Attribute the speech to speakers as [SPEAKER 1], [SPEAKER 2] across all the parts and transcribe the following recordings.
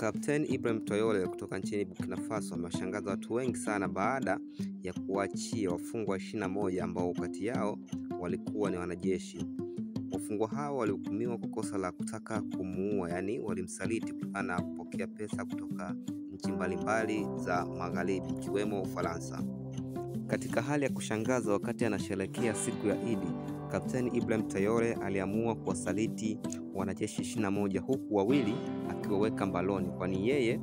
[SPEAKER 1] Kapteni Ibrahim Traore kutoka nchini Burkina Faso amewashangaza watu wengi sana baada ya kuachia wafungwa 21 ambao kati yao walikuwa ni wanajeshi. Wafungwa hao walihukumiwa kwa kosa la kutaka kumuua, yani walimsaliti kutokana na kupokea pesa kutoka nchi mbalimbali za magharibi ikiwemo Ufaransa. Katika hali ya kushangaza, wakati anasherehekea siku ya Idi, Kapteni Ibrahim Traore aliamua kuwasaliti wanajeshi 21 huku wawili akiwaweka mbaloni, kwani yeye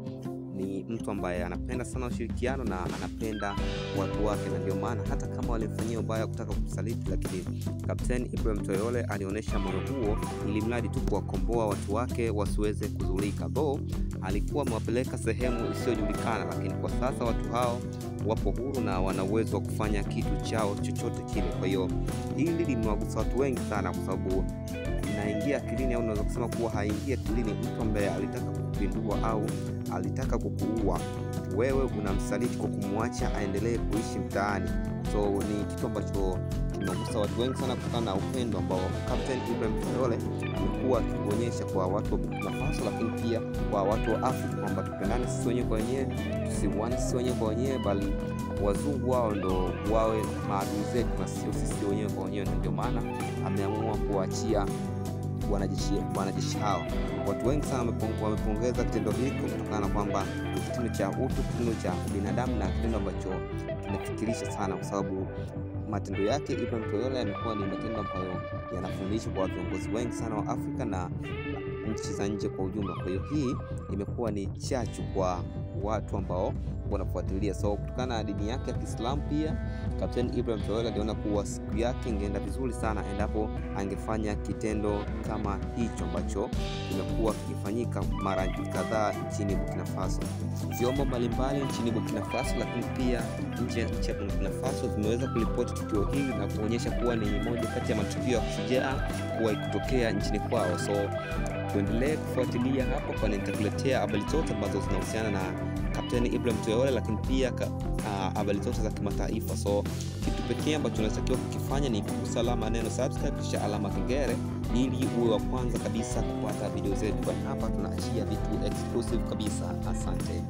[SPEAKER 1] ni mtu ambaye anapenda sana ushirikiano na anapenda watu wake, na ndio maana hata kama walimfanyia ubaya kutaka kumsaliti, lakini Kapteni Ibrahim Traore alionyesha moyo huo ili mradi tu kuwakomboa watu wake wasiweze kudhurika. Though alikuwa amewapeleka sehemu isiyojulikana, lakini kwa sasa watu hao wapo huru na wana uwezo wa kufanya kitu chao chochote kile. Kwa hiyo hili limewagusa watu wengi sana, kwa sababu inaingia akilini, au unaweza kusema kuwa haingia akilini mtu ambaye alitaka kukupindua au alitaka kukuua, wewe unamsaliti kwa kumwacha aendelee kuishi mtaani. So ni kitu ambacho kimegusa watu wengi sana kutokana na upendo ambao Captain Ibrahim Traore amekuwa akionyesha kwa watu wa Burkina Faso, lakini pia kwa watu wa Afrika, kwamba tupendane sisi wenyewe kwa wenyewe, tusiuane sisi wenyewe kwa wenyewe, bali wazungu wao ndo wawe maadui zetu na sio sisi wenyewe kwa wenyewe. Na ndio maana ameamua kuachia wanajeshi hao. Watu wengi sana wamepongeza kitendo hiki kutokana na kwamba ni kitendo cha utu, kitendo cha binadamu na kitendo ambacho kinafikirisha sana, kwa sababu matendo yake Ibrahim Traore yamekuwa ni matendo ambayo yanafundishwa kwa viongozi wengi sana wa Afrika na nchi za nje kwa ujumla. Kwa hiyo hii imekuwa ni chachu kwa watu ambao wanafuatilia. So kutokana na dini yake ya Kiislamu pia Kapteni Ibrahim Traore aliona kuwa siku yake ingeenda vizuri sana endapo angefanya kitendo kama hicho ambacho kimekuwa kikifanyika mara kadhaa nchini Burkina Faso. Vyombo mbalimbali nchini Burkina Faso, lakini pia nje ya nchi ya Burkina Faso vimeweza kuripoti tukio hili na kuonyesha kuwa ni moja kati ya matukio ya kishujaa kuwahi kutokea nchini kwao. So tuendelee kufuatilia hapo, kwani nitakuletea habari zote ambazo zinahusiana na Kapteni Ibrahim Traore, lakini pia habari zote za kimataifa. So kitu pekee ambacho unatakiwa kukifanya ni kugusa alama neno subscribe kisha alama kengele ili uwe wa kwanza kabisa kupata video zetu, kwani hapa tunaachia vitu exclusive kabisa. Asante.